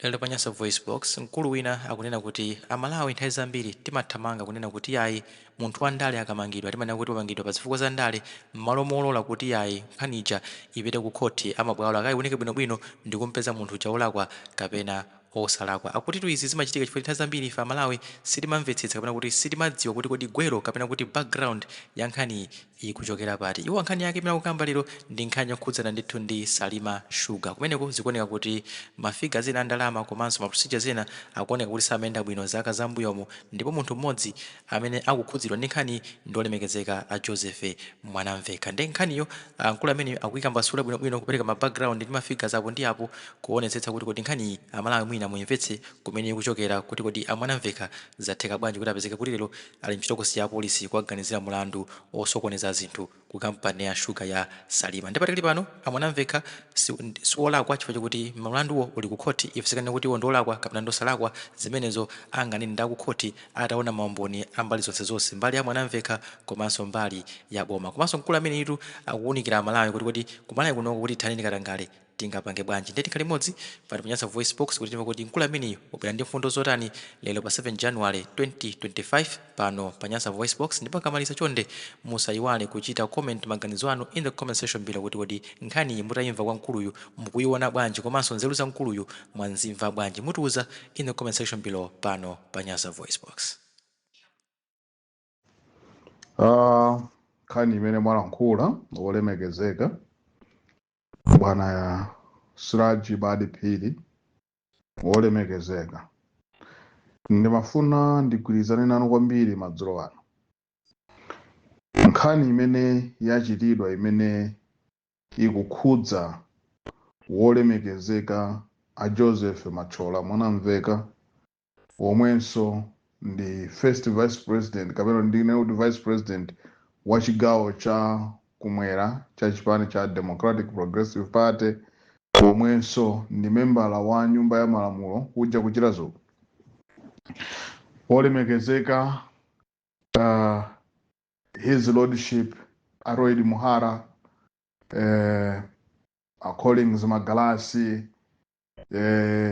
Lero pa Nyasa VoiceBox, mkulu wina akunena kuti Amalawi nthawi zambiri timathamanga kunena kuti yayi, munthu wandale akamangidwa timanena kuti wamangidwa pa zifukwa za ndale, m'malo molola kuti yayi, nkhani ija ipite ku khoti, amabwalo akayiunike bwinobwino ndikumpeza munthu uja wolakwa kapena osalakwa. Akutitu izi zimachitika chifukwa nthawi zambiri ife Amalawi sitimamvetsetsa kapena kuti sitimadziwa kuti kodi gwero kapena kuti background ya nkhaniyi ikuchokera pati. Iwo nkhani yake imene akukamba lero ndi nkhani yokhudzana ndithu ndi Salima Sugar. Kumeneko zikuoneka kuti ma figures ena a ndalama komanso ma procedures ena akuoneka kuti samayenda bwino zaka zambuyomu, ndipo munthu mmodzi amene akukhudzidwa ndi nkhaniyi ndi olemekezeka a Joseph Mwanamvekha. Ndi nkhaniyo mkulu ameneyo akuyikambasula bwinobwino, kupereka ma background ndi ma figures apo ndi apo, kuonetsetsa kuti kodi nkhaniyi Amalawi mwina muyimvetse kumene ikuchokera, kuti kodi a Mwanamvekha zatheka bwanji kuti apezeke kuti lero ali mchitokosi ya apolisi kuwaganizira mulandu osokoneza zinthu ku kampani ya shuga ya Salima. Ndipo pakali pano a Mwanamvekha siwolakwa chifukwa chokuti mlanduwo uli ku khoti. Ife sitinganene kuti iwo ndiolakwa kapena ndiosalakwa. Zimenezo anganene ndi akukhoti ataona maumboni a mbali zonsezonse, mbali ya Mwanamvekha komanso mbali ya boma. Komanso mkulu ameneyitu akuwunikira Amalawi kuti kodi ku Malawi kunoko kuti tithane ndi katangale tingapange bwanji. Ndiye tikhale limodzi pano pa Nyasa VoiceBox kuti timve kuti mkulu ameneyu wabwera ndi mfundo zotani lero pa 7 January 2025 pano pa Nyasa VoiceBox. Ndipo akamaliza, chonde musayiwale kuchita comment maganizo anu in the comment section below, kuti kodi nkhaniyi mutayimva kwa mkuluyu mukuyiona bwanji, komanso nzeru za mkuluyu mwazimva bwanji? Mutiuza in the comment section below pano pa Nyasa VoiceBox. Nkhani imene mwalankhula, wolemekezeka bwana Siraji Badi Phiri, wolemekezeka, ndimafuna ndigwirizane nanu kwambiri madzulo ano. Nkhani imene yachitidwa imene ikukhudza wolemekezeka a Joseph Machola Mwanamveka, womwenso ndi first vice president, kapena ndine kuti vice president wa chigawo cha kumwera cha chipani cha Democratic Progressive Party, womwenso ndi membala wa nyumba ya malamulo kuja kuchita zuku, wolemekezeka His Lordship Aroid Muhara, a Collins Magalasi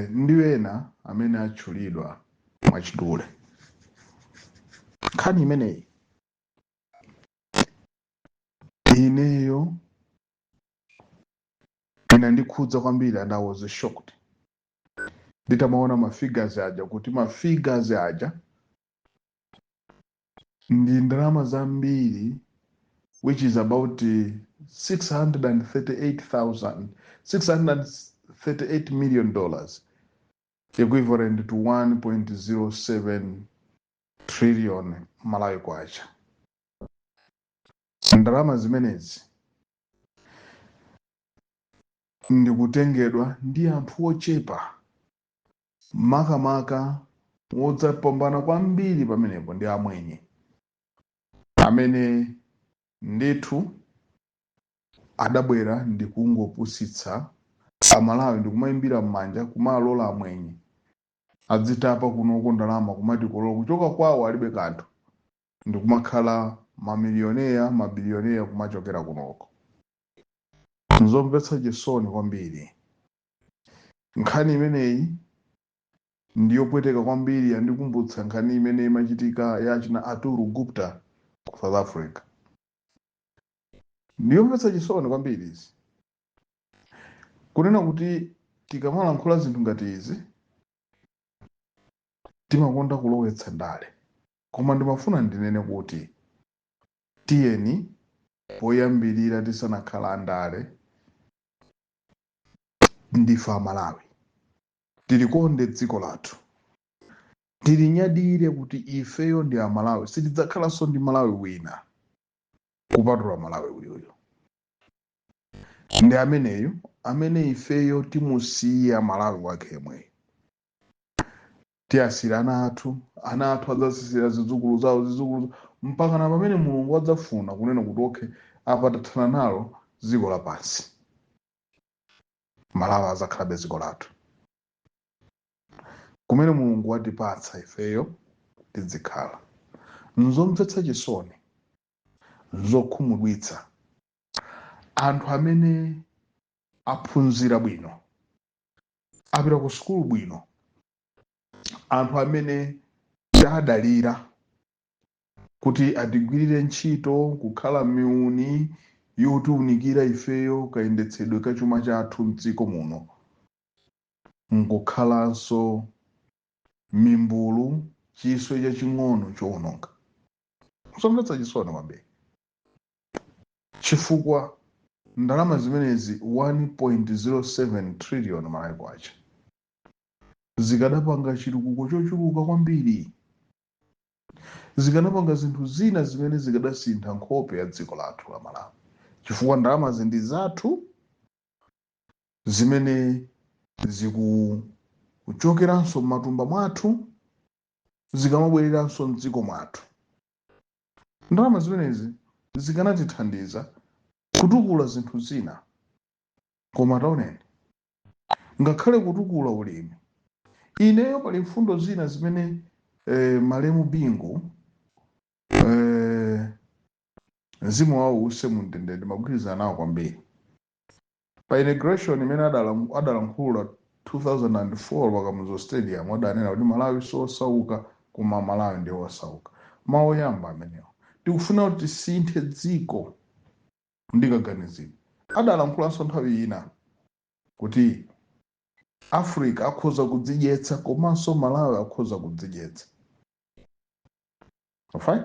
ndi ena amene atchulidwa mwachidule, nkhani imeneyi ineyo inandikhudza kwambiri and I was shocked nditamaona ma figures aja, kuti ma figures aja ndi ndalama zambiri, which is about 638,000 $638 million, equivalent to 1.07 trillion Malawi kwacha. Ndalama zimenezi ndikutengedwa ndi anthu ochepa, makamaka wodzapambana kwambiri pamenepo ndi amwenye amene ndithu adabwera ndi kungopusitsa Amalawi ndikumayimbira m'manja, kumalola amwenye adzitapa kunoko ndalama, kumati kolola kuchoka kwawo alibe kanthu, ndikumakhala mamilioneya, mabilioneya kumachokera kunoko. Nzomvetsa chisoni kwambiri. Nkhani imeneyi ndiyopweteka kwambiri. Yandikumbutsa nkhani imene imachitika ya china Arturo Gupta ku South Africa. Ndiyomvetsa chisoni kwambiri izi, kunena kuti tikamalankhula zinthu ngati izi timakonda kulowetsa ndale, koma ndimafuna ndinene kuti tiyeni poyambirira, tisanakhala andale, ndife Amalawi, tilikonde dziko lathu, tilinyadire kuti ifeyo ndi Amalawi. Sitidzakhalanso ndi Malawi wina kupatula Malawi uyuyu. Ndi ameneyu amene ifeyo timusiya Malawi wake yemweyo. Tiyasira ana athu, ana athu adzasisira zidzukulu zawo, zidzukulu, mpaka na pamene Mulungu adzafuna kunena kuti okay, apa tathana nalo dziko lapansi, Malawi azakhalabe dziko lathu kumene Mulungu watipatsa ifeyo tizikhala. Nzomvetsa chisoni, nzokhumudwitsa, anthu amene aphunzira bwino. Apita ku sukulu bwino, anthu amene tadalira kuti atigwirire ntchito kukhala miuni yotiunikira ifeyo kayendetsedwe ka chuma chathu mdziko muno, nkukhalanso mimbulu, chiswe chaching'ono chowononga. Kusomvetsa chisoni kwambiri, chifukwa ndalama zimenezi, 1.07 trillion Malawi kwacha, zikadapanga chitukuko chochuluka kwambiri, zikanapanga zinthu zina zimene zikadasintha nkhope ya dziko lathu la Malawi, chifukwa ndalamazi ndi zathu zimene zikuchokeranso m'matumba mwathu, zikamabwereranso mdziko mwathu. Ndalama zimenezi zikanatithandiza kutukula zinthu zina. Koma taoneni, ngakhale kutukula ulimi, ineyo pali mfundo zina zimene malemu Bingu, mzimu wawo uuse mumtendere, ndimagwirizana nawo kwambiri pa inauguration imene adalankhula 2004 pa Kamuzu Stadium. Adanena kuti Malawi siosauka, koma Malawi ndi osauka. Mawu oyamba amenewo, tikufuna kuti tisinthe dziko ndikaganizidwe. Adalankhulanso nthawi ina kuti Africa akhoza kudzidyetsa komanso Malawi akhoza kudzidyetsa. Fine,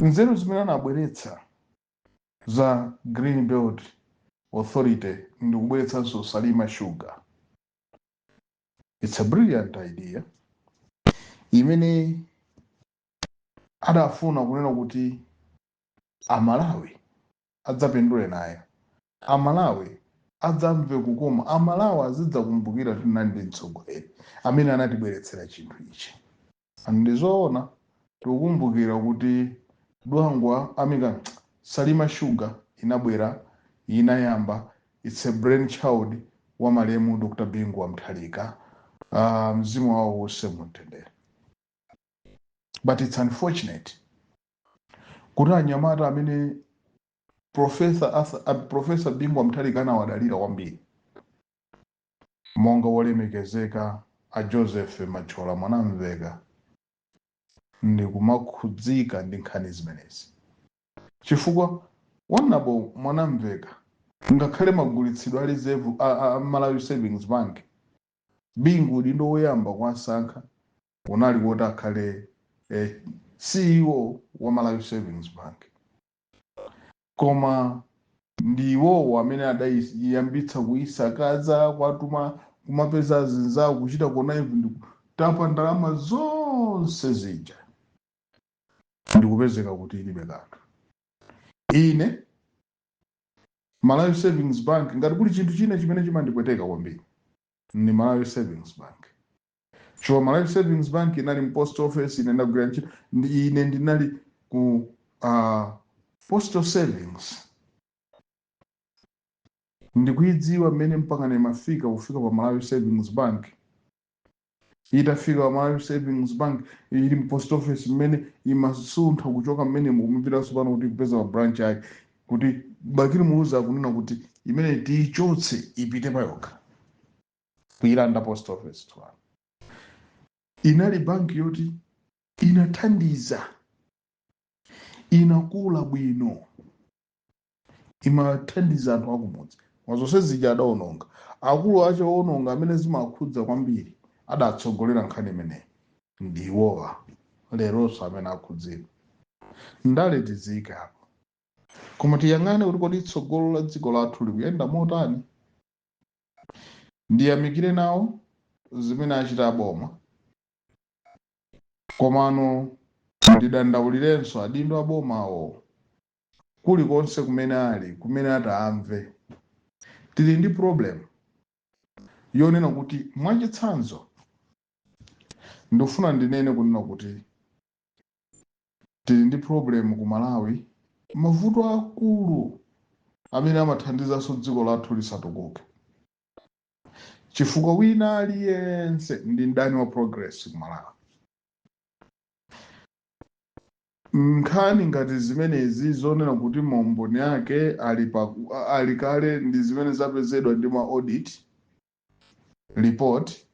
nzeru zimene anabweretsa za Green Belt Authority ndi kubweretsanso Salima Sugar, it's a brilliant idea imene adafuna kunena kuti Amalawi adzapindule nayo, Amalawi adzamve kukoma, Amalawi azidzakumbukira tinali ndi mtsogoleri amene anatibweretsera chinthu ichi. Ndizoona, tikukumbukira kuti Dwangwa amika Salima Sugar inabwera, inayamba, it's a brain child wa malemu Dr Bingu wa Mutharika, mzimu wawo uuse mumtendere. But it's unfortunate kuti anyamata amene Professor Bingu wa Mutharika anawadalira kwambiri, monga wolemekezeka a Joseph Machola Mwanamveka, ndi kumakhudzika ndi nkhani zimenezi, chifukwa Honourable Mwanamveka, ngakhale magulitsidwe a reserve a Malawi Savings Bank, Bingu udindo woyamba kuwasankha unali woti akhale CEO wa Malawi Savings Bank, koma ndi iwowo amene adayiyambitsa kuyisakaza, kwatuma kumapeza azinzawo kuchita connive ndi kutapa ndalama zonse zija, ndikupezeka kuti ilibe kanthu. Ine Malawi Savings Bank, ngati kuli chinthu china chimene chimandipweteka kwambiri ni Malawi Savings Bank, chifukwa Malawi Savings Bank inali mpost office. Ine ndagwira ntchito ine ndinali ku postal savings, ndikuidziwa mmene mpaka nimafika kufika pa Malawi Savings Bank. Itafika pa Malawi Savings Bank ili mpost office, mmene imasuntha kuchoka mmene mukumipitanso pano kuti kupeza pa branch yake, kuti Bakili Muluzi akunena kuti imene tiyichotse ipite payokha, kuyilanda post office. Tsopano inali banki yoti inathandiza, inakula bwino, imathandiza anthu akumudzi. Koma zonse zija adawononga akulu acho owononga amene zimakhudza kwambiri, adatsogolera nkhani imeneyi ndi iwowa leronso amene akhudzidwa. Ndale tiziyike apo, koma tiyang'ane kuti kodi tsogolo la dziko lathu likuyenda motani. Ndiyamikire nawo zimene achita aboma, komano ndidandaulirenso adindo abomawo kulikonse kumene ali, kumene atamve. Tili ndi problem yonena kuti, mwachitsanzo, ndikufuna ndinene kunena kuti tili ndi problem ku Malawi, mavuto akulu amene amathandizanso dziko lathu lisatukuke, chifukwa wina aliyense ndi mdani wa progress ku Malawi. Nkhani ngati zimenezi zonena kuti maumboni ake ali kale ndi zimene zapezedwa ndi ma audit. Report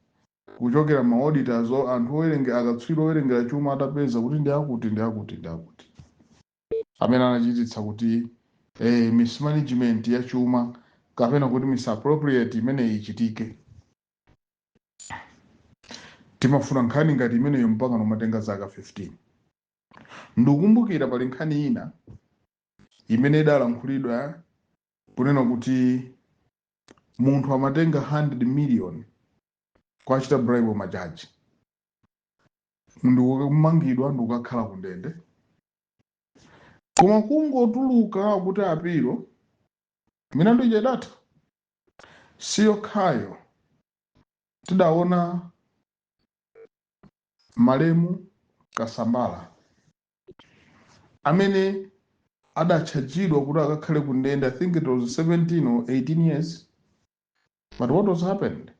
kuchokera ma auditors, anthu owerengera, akatswiri owerengera chuma, atapeza kuti ndi akuti, ndi akuti, ndi akuti amene anachititsa kuti mismanagement ya chuma kapena kuti misappropriate imene ichitike. Timafuna nkhani ngati imeneyo mpaka nomatenga zaka 15. Ndikukumbukira pali nkhani ina imene idalankhulidwa kunena kuti munthu amatenga 100 million kwachita bribe majaji, ndikumangidwa, ndikukakhala ku ndende, koma kungotuluka kuti apilo, milandu ija idatha. Siyokhayo, tidaona malemu Kasambala amene adatchajidwa kuti akakhale ku ndende, I think it was 17 or 18 years, but what was happened?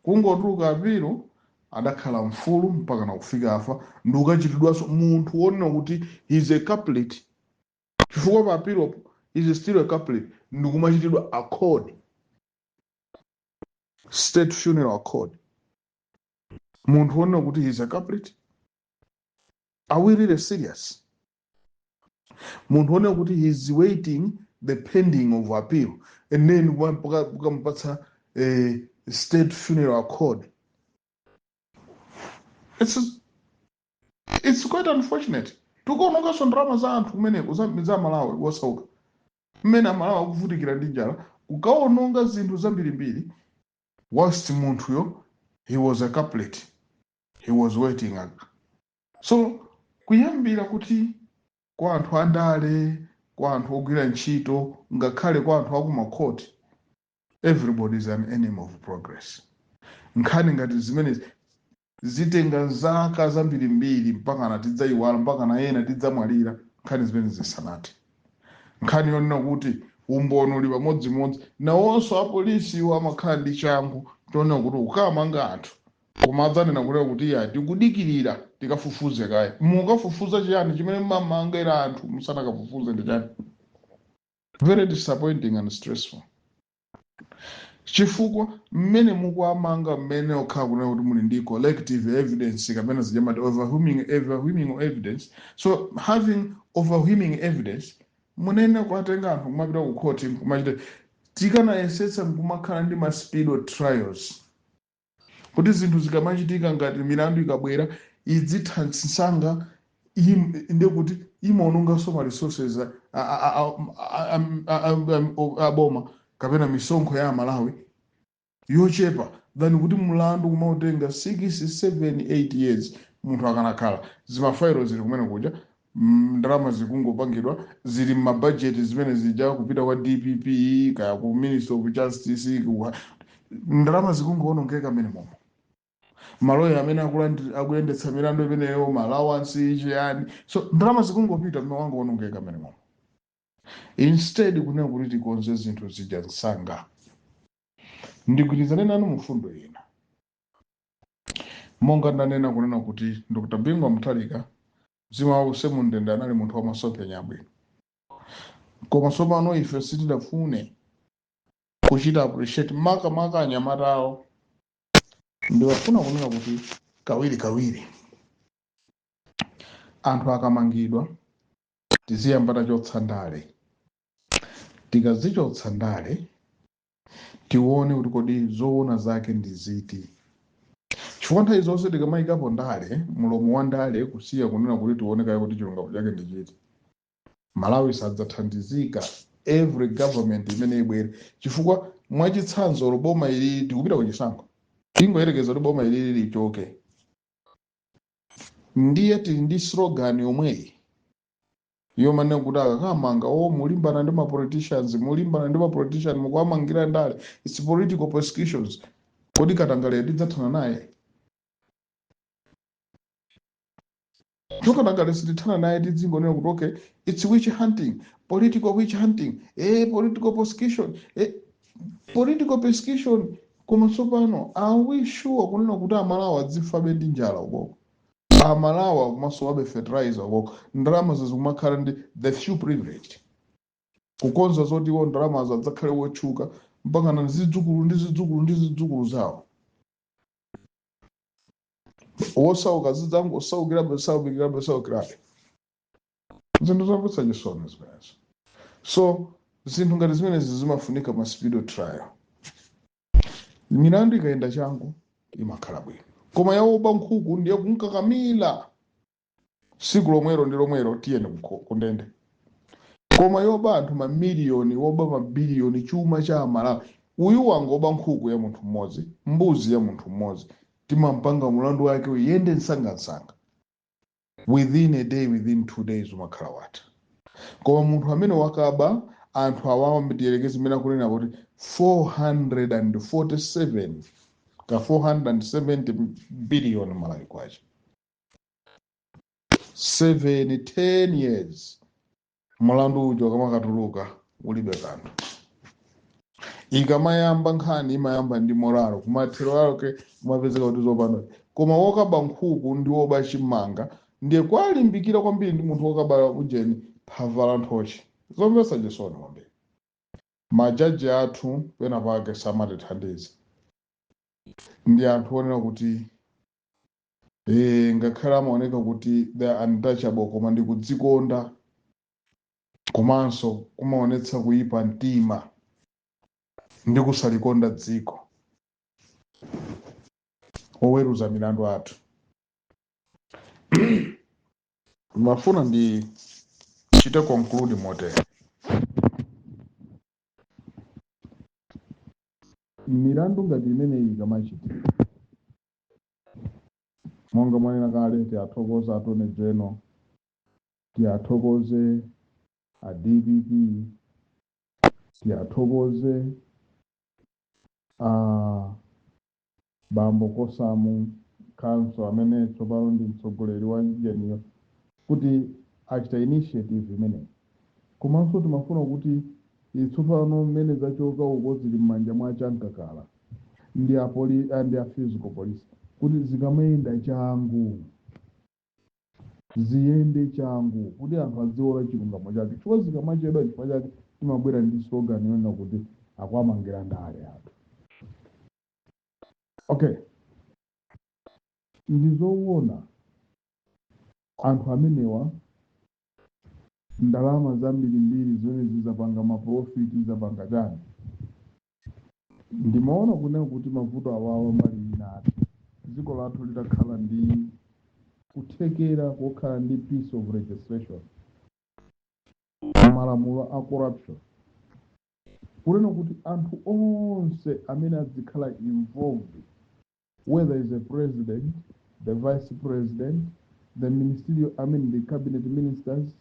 Kungotuluka apilo, adakhala mfulu mpaka nakufika afa, ndi ukachitidwanso munthu wonena kuti he's a culprit, chifukwa pa apilopo is still a culprit, ndikumachitidwa accord, state funeral accord. Munthu wonena kuti he's a culprit, are we really serious? Munthu wonena kuti he's waiting the pending of appeal and then kukamupatsa state funeral accord. It's quite unfortunate. Tikuononganso ndalama za anthu kumeneko, za Malawi wosauka, mmene Amalawi akuvutikira ndi njala, kukaononga zinthu zambirimbiri whilst munthuyo, he was a culprit, he was waiting. So kuyambira kuti kwa anthu andale, kwa anthu ogwira ntchito, ngakhale kwa anthu akumakhoti, everybody is an enemy of progress. Nkhani ngati zimenezi zitenga zaka zambirimbiri mpaka na tidzayiwala, mpaka na ena tidzamwalira, nkhani zimene zisanathe. Nkhani yonena kuti umboni uli pamodzimodzi, nawonso apolisi iwo amakhala ndi changu chonena kuti ukamanga anthu, koma adzanena kunena kuti iya, tikudikirira tikafufuze kaye. Mukafufuza chiyani? Chimene mmamangira anthu musanakafufuze ndi chani? Very disappointing and stressful, chifukwa mmene mukuamanga, mmene okhala kunena kuti muli ndi collective evidence kapena zijamati overwhelming evidence. So having overwhelming evidence, munene kuatenga anthu kumapita ku court kumachita. Tikanayesetsa nkumakhala ndi ma speed trials kuti zinthu zikamachitika, ngati milandu ikabwera, idzitha msanga. Ndekuti imaononganso ma resources aboma kapena misonkho ya Amalawi yochepa than kuti mlandu kumautenga 6, 7, 8 years. Munthu akanakhala zimafailo zili kumene kuja, ndalama zikungopangidwa, zili mmabajeti zimene zija kupita kwa DPP kaya ku Minister of Justice, ndalama zikungoonongeka mmene momo. Maloya amene akuyendetsa milandu imeneyo, ma allowance, chiyani, so ndalama zikungopita mmene wangoonongeka mmene momo, instead kunena kuti tikonze zinthu zija msanga. Ndigwirizane nanu mufundo ina, monga ndanena kunena kuti Dr Bingu Mutharika, mzimu wawo uuse mumtendere, anali munthu wamasomphenya abwino, koma tsopano ife sitidafune kuchita appreciate, makamaka anyamata awo. Ndiwafuna kunena kuti kawiri kawiri anthu akamangidwa, tiziyamba tachotsa ndale. Tikazichotsa ndale, tione kuti kodi zoona zake ndi ziti, chifukwa nthawi zonse tikamayikapo ndale, mulomo wa ndale, kusiya kunena kuti tione kaye kuti chilungamo chake ndi chiti, Malawi sadzathandizika, every government imene ibwere. Chifukwa mwachitsanzo, boma ilili tikupita kuchisankho, tingoyerekeza kuti boma ilili lichoke, ndiye tili ndi slogan yomweyi yomanena kuti akakamanga o, mulimbana ndi ma politicians, mulimbana ndi ma politician, mukuwamangira ndale, it's political persecutions. Kodi katangale tidzathana naye? Katangale sitithana naye. Tidzingonena kuti okay, it's witch hunting, political witch hunting, political persecution, political persecution. Koma tsopano are we sure kunena kuti Amalawi adzifabe ndi njala ukoko, Amalawi akumasowabe fertilizer ukoko, ndalama zikumakhala ndi the few privileged, kukonza zoti iwo ndalamazo adzakhale wotchuka mpaka na zidzukulu ndi zidzukulu ndi zidzukulu zawo? Wosauka zidzangosaukirabe, saukirabe, saukirabe. Zinthu zomvetsa chisoni zimenezo. So zinthu ngati zimenezi zimafunika ma speed trial. Milandu ikayenda changu imakhala bwino, koma yawoba nkhuku ndiye kunkakamila siku lomwero ndi lomwero, tiyeni kundende. Koma yoba anthu mamiliyoni, woba mabiliyoni, chuma cha Amalawi, uyu wangoba nkhuku ya munthu mmodzi, mbuzi ya munthu mmodzi, timampanga mulandu wake uyende msangamsanga, within a day, within 2 days umakhala watha. Koma munthu amene wakaba anthu awawa, tiyelekeze imene akunena kuti 447 ka 470 billion Malawi kwacha, 7 10 years mulandu uja ukamakatuluka ulibe kanthu. Ikamayamba nkhani imayamba ndi moralo, kumathero ake kumapezeka kuti zopanda. Koma wokaba nkhuku ndi woba chimanga ndiye kwalimbikira kwambiri ndi munthu wokaba ujeni phavala nthochi. Zomvetsa chisoni kwambiri. Majaji athu pena pake samatithandiza, ndi anthu onena kuti ngakhale amaoneka kuti they are untouchable, koma ndi kudzikonda komanso kumaonetsa kuyipa mtima ndi kusalikonda dziko. Oweruza milandu athu, mafuna ndi chite conclude motere: milandu ngati imeneyi ikamachitika, monga mwanena kale, tiyathokoze Attorney General, tiyathokoze a DPP, tiyathokoze a bambo Kosamu Council amene tsopano ndi mtsogoleri wa jeniyo kuti achita initiative imeneyi. Komanso timafuna kuti tsopano mmene zachoka uko zili m'manja mwa Chamkakala ndi a fiscal police, kuti zikamayenda changu, ziyende changu kuti anthu adziona chilungamo chake, chifukwa zikamachedwa, chifukwa chake timabwera ndi slogan yonena kuti akuamangira ndale anthu. Okay, ndizoona anthu amenewa ndalama zambirimbiri zimene zizapanga ma profit, zapanga chani. Ndimaona kunena kuti mavuto awawa mbali ina ati dziko lathu litakhala ndi kuthekera kokhala ndi piece of legislation, malamulo a corruption, kunena kuti anthu onse amene adzikhala involved, whether is a president, the vice president, the ministerial, I mean the cabinet ministers,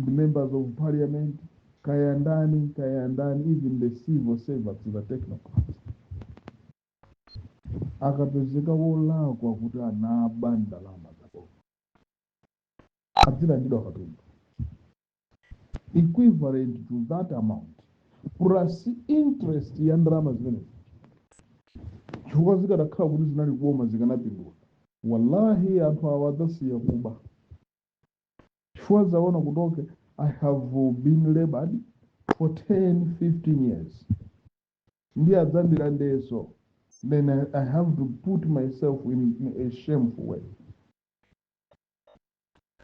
the members of parliament, kaya ndani, kaya ndani, even the civil servants, the technocrats, akapezeka wolakwa kuti anaba ndalama zaboma, adzilandidwa katundu equivalent to that amount plus interest ya ndalama zimenezi, chifukwa zikanakhala kuti zinali kuboma zikanapindula, wallahi anthu awa adzasiya kuba, chifukwa zaona kuti okay, I have been labored for 10 15 years, ndiye adzandilandenso, then I have to put myself in a shameful way.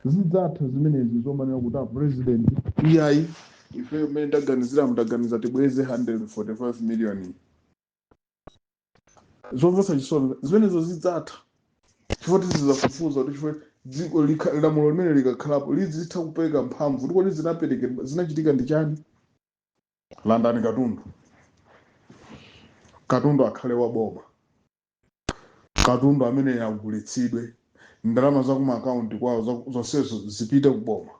Zidzatha zimenezi zomanena kuti a president, iyayi, ife mmene taganizira, mutaganiza tibweze 145 million. Zomvetsa chisoni zimenezo zidzatha, chifukwa tizizafufuza kuti chifukwa dziko lamulo limene likakhalapo lizitha kupereka mphamvu kuti kodi zinaperekedwa, zinachitika ndi chani. Landani katundu, katundu akhale wa boma, katundu amene agulitsidwe, ndalama za kuma akaunti kwawo zonsezo zipite kuboma.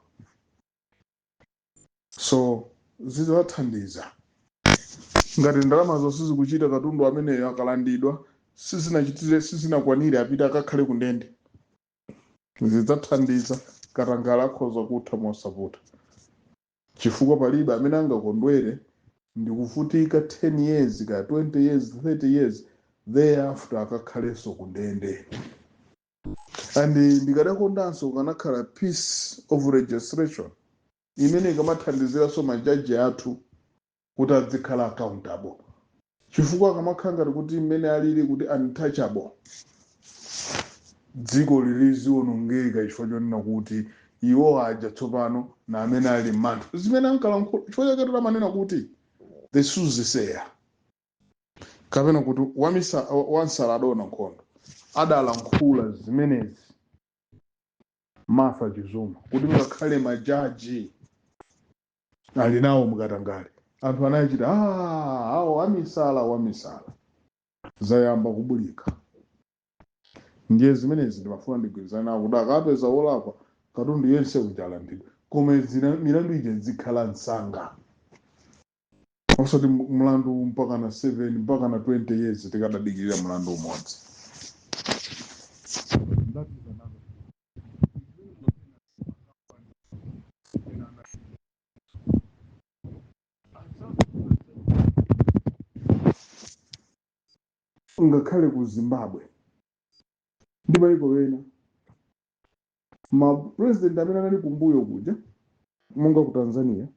So zidzathandiza ngati ndalama zonse zikuchita katundu ameneyo akalandidwa, sizinachitire, sizinakwanire, apite akakhale kundende. Zidzathandiza katangale akhoza kutha mosavuta, chifukwa palibe amene angakondwere ndi kuvutika 10 years ka 20 years, 30 years, thereafter akakhalenso kundende. And ndikadakondanso kukanakhala piece of legislation imene ikamathandiziranso majaji athu kuti adzikhala accountable, chifukwa akamakhala ngati kuti mmene alili kuti untouchable, Dziko lilizionongeka chifukwa chonena kuti iwo aja tsopano na amene ali m'manthu zimene ankalankhula. Chifukwa chake tamanena kuti the soothsayer, kapena kuti wansala adaona nkhondo, adalankhula zimenezi Martha Chizuma kuti ngakhale majaji ali nawo mukatangale. Anthu anachita, "Ah, awo amisala, wamisala." Zayamba kubulika. Ndiye zimenezi ndimafuna ndigwirizane nawo kuti akapeza wolakwa, katundu yense uja alandidwe, koma milandu ija zikhala msanga, osati mlandu mpaka na 7 mpaka na 20 years tikadadikirira mlandu umodzi. That is another. Ngakhale ku Zimbabwe ndi maiko ena, ma president amene anali kumbuyo kuja, monga ku Tanzania,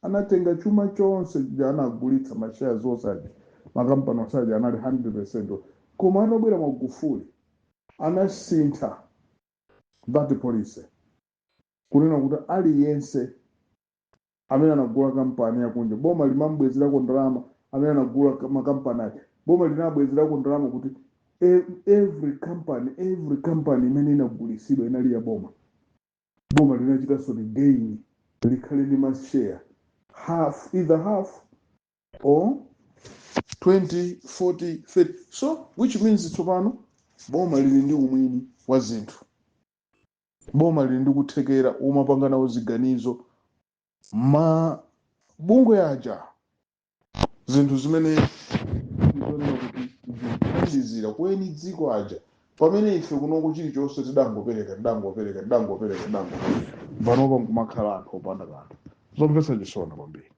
anatenga chuma chonse chija, anagulitsa mashares onse aja, makampani onse aja anali 100. Koma atabwera Magufuli anasintha that policy kunena kuti aliyense amene anagula kampani yakunja, boma limambwezerako ndalama. Amene anagula makampani ake, boma linabwezerako ndalama, kuti every company imene inagulisidwa inali ya boma, boma linachitanso regain, likhale ndi mashare half, either half or 20, 40, 30. So which means tsopano boma lili ndi umwini wa zinthu, boma lili ndi kuthekera umapanga nawo ziganizo ma bungwe aja, zinthu zimene zonena kuti zikuthandizira kweni dziko aja, pamene ife kunoko chilichonse tidangopereka, tidangopereka, tidangopereka, tidangopereka. Panopa nkumakhala anthu opanda kanthu. Zomvetsa chisoni kwambiri.